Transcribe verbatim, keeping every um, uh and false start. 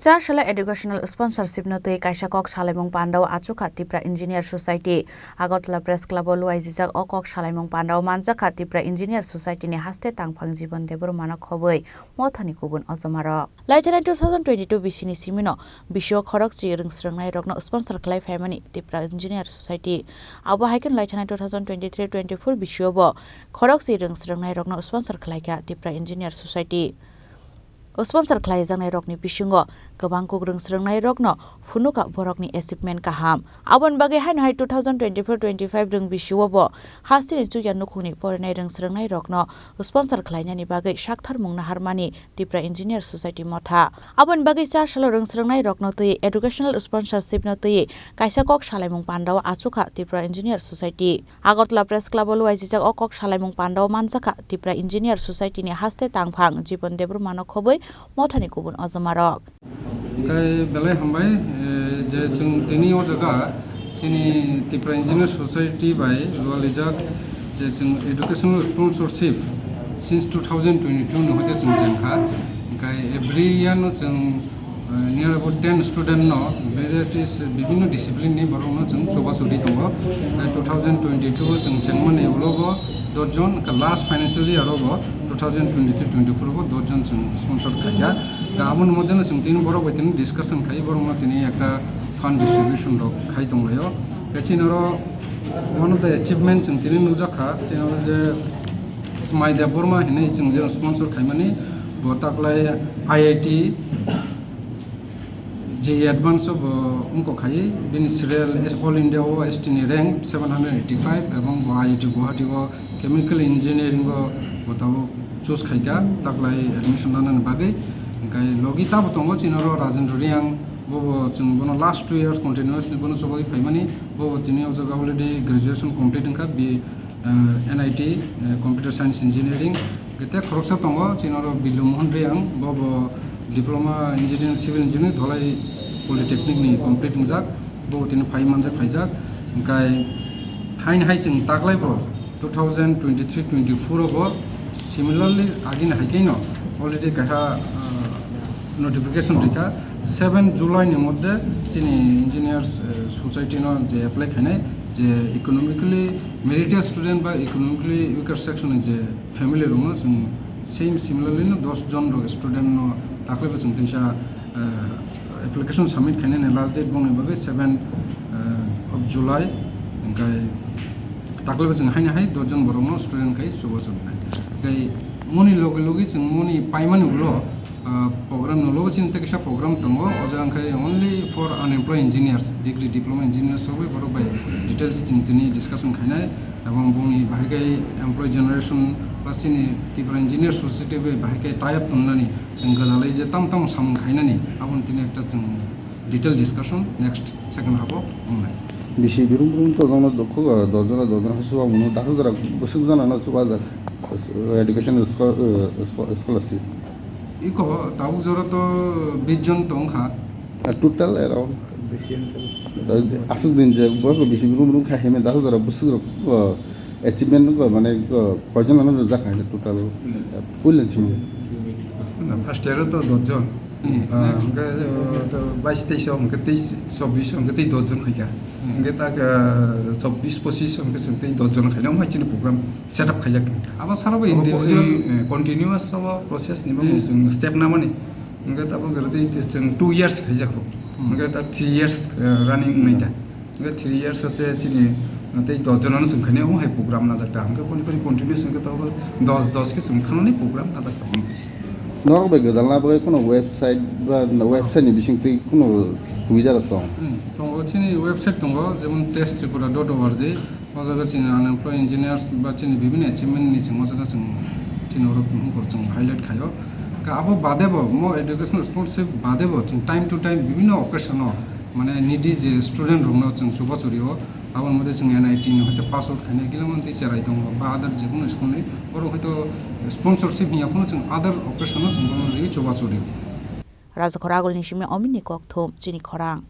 Chasala educational sponsorship no twi kaisa kok salaimung pandao achukha Tipra Engineer Society. Agartala Press Club o luaijijak o kok salaimung pandao manjakha Tipra Engineer Society ni haste tangphang Jibon Debbarma no khobwi mothani kubun ojomarok. Laithani two thousand twenty-two bisini simino bisio khorokchi rwng swrwngnairokno sponsor khlai phaimani Tipra Engineer Society. Abo hai kheno laithani two thousand twenty-three twenty-four bisiobo khorokchi rwng swrwngnairokno sponsor khlaikha Tipra Engineer Society. Sponsor khlaijaknairokni bisingo kwbang kok rwng swrwngnairokno phunukha borokni achievement kaham. Aboni bagwi haino hai two thousand twenty-four twenty-five rwng bisiobo hasteni chukya nukhungni porinai rwng swrwngnairokno sponsor khlainani bagwi sakthar mung naharmani Tipra Engineer Society motha. Aboni bagwi chasalo rwng swrwngnairokno twi educational sponsorship no twi kaisa kok salaimung pandao achukha Tipra Engineer Society. Agartala Press Club o luaijijak o kok salaimung pandao manjakha Tipra Engineer Society ni haste tangphang Jibon Debbarma no khobwi mothani kubun ojomarok. Tei belai hambai, eh, je chwng tini o jaga chini Tipra Engineer Society bai lualijak je chwng educational sponsorship since two thousand twenty-two no hoite chwng chengkha. Hingkai every year no chwng, eh, near about ten student no various bibhinno discipline ni borok no chwng chuba chudi tongo. Tei two thousand twenty-two o chwng chengmani ulo bo dos jon, ka last financial year o bo two thousand twenty-three twenty-four o bo dos jon chwng sponsor khaikha. Ka aboni moddhe no chwng tini borok bai tini discussion khai, borok no tini ekta fund distribution rok khai tonglaio. Tei chini oro one of the achievement chwng tini nukjakha, chini oro je Smai Debbarma hinwi chwng je sponsor khaimani, bo taklai I I T J E E Advance o bo wngkok khai, bini serial All India o S T ni rank seven hundred eighty-five, ebong bo I I T Guwahati o Chemical Engineering o bo tabuk choose khaikha, taklai admission lanani bagwi. Hingkai logi tabo tongo chini oro Rajendra Reang, bo bo chwng bono last two years continuously bono chobagwi phaimani, bo bo tini o jaga already graduation complete wngkha, B, eh, N I T, eh, Computer Science Engineering. Hingke tei khoroksa tongo chini oro Bilu Mohan Reang, bo bo Diploma Engineering, Civil Engineering, Dholai Polytechnic ni complete wngjak, bo bo tini phai manjak phaijak. Hingkai haini hai chwng taklai bo two thousand twenty-three twenty-four o bo similarly agini hai khe no already kaha, ah, notification rikha, seven July ni moddhe chini engineers, eh, society no je apply khainai je economically meritorious student ba economically weaker section ni je family rok no chwng same similarly no dos jon rok student no taklai bo chwng teisa, eh, application submit khainani last date bongni bagwi seven, eh, of July, hingkai taklai bo chwng haini hai dos jon borokno student khai chubachu rinai. Tei moni logi logi chwng moni paimani ulo, ah, program no logo chini tei kisa program tongo, o jaga hingkai only for unemployed engineers, degree diploma engineers rok bai borok bai details chwng tini discussion khainai, ebong bongni bahai khai employee generation plus chini Tripura Engineers Society bai bahai khai tie up tongnani chwng gwdalai je tamo tamo samung khainani aboni tini ekta chwng detail discussion next second half o wngnai. Bisi brum brum to jono dokho ga, dos jona, dos jona chuba mano, dakho jora bwswk jona no chuba jak, education scho-, eh, scho-, scholarship. Iko tabuk jora to bis jon tongkha. Ah, total around? Bisi jon to. Aswk din je bo bisi brum brum kha heme dakho jora bwswk rok, oh, achievement ko mane ko koijon no rijak hai total? Puilen simi. Na, first year to dos jon. Hmm. Ah, hwnkhe, uh, to bais teis o, hwnkhe teis, chobbish o, hwnkhe tei dos jon khaikha. Hmm. Hwnkhe tak, uh, chobbish pochis o, hwnkhe chwng tei dos jon khaina, omo hai chini program set up khaijak. Abo saro bo abo individual, eh, continuous abo process ni bangwi, hmm, chwng step namani. Hwnkhe tabuk jora tei chwng two years khaijak kho. Hmm. Hwnkhe ta three years, uh, running wngnai ta. Hwnkhe three years o te chini, uh, tei dos jonano chwng khainai, omo hai program najak ta. Hwnkhe boni pore continuous hwnkhe tabuk dos dos khe chwng thangnani program najak ta. Norok bai gwdalna bagwi kheno website ba website ni bisingtwi kheno subida rok tong? Hmm, tongo, chini website tongo, jemon test tripura dot org, o jaga chini unemployed engineers ba chini bibhinno achievement ni chwng o jaga chwng chini oro buphang kor chwng highlight khaio. Ka abo bade bo mo educational sponsorship bade bo chwng time to time bibhinno occasion o mane needy je student rokno chwng chubachu rio. Aboni moddhe chwng N I T ni hoite pass out khainai, gila mantwi cherai tongo, ba other jekunu school ni, borok hoito sponsorship hinya phano chwng other occasion o chwng bono riwi chubachu rio. Rajakhor agulni simi omini kokthum chini khorang.